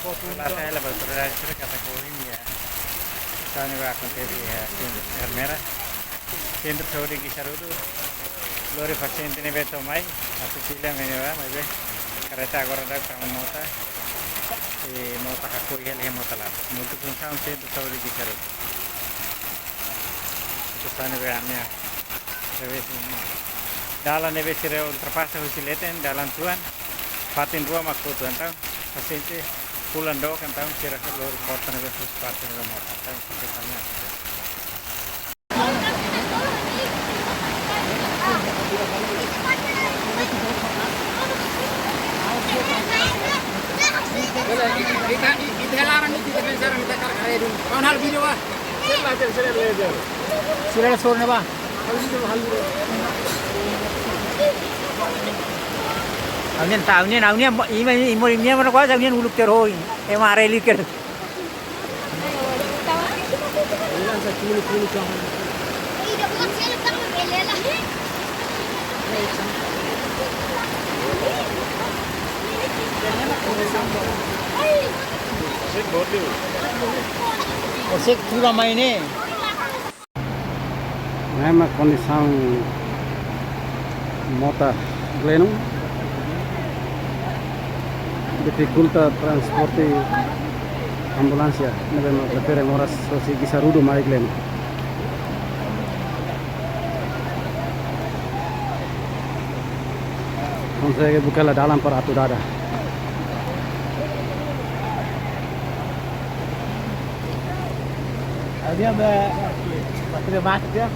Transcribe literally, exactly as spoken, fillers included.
Olá, hela ba autoridade sira katak ohin iha situasaun ne'ebé akontese iha Sentru Ermera, Sentru Saúde Guissarudo, lori pasiente ne'ebé to'o mai, atu fila mai ne'ebá, maibé karreta agora daudaun tama mota, i mota hakoi hela iha mota laran. Multifunsaun Sentru Saúde Guissarudo. Situasaun ne'ebé ameasa. Ne'ebé sira, dalan ne'ebé sira ultrapasa husi leten, dalan tuan, fatin rua mak kotu, entaun pasiente fulan dook, entaun sira lori porta ne'ebé husi fatin rua mota, entaun situasaun ne'e. Ita, ita laran ita defensar ita kar kare dun. Kau hal video ah. Sira sor ne ba. Aunian ta, aunian, aunian, ima, ima, ima, mana kuasa aunian uluk terhoi. Ema are liker. Ose tuda mai ne'e. Ne'e mak kondisaun mota Glenum, difikulta transporte ambulánsia ne'ebé mak prefere moras hosi Guissarudo mai Glenum. Konsege buka hela dalan para atu dada. Dia be, dia mati dia.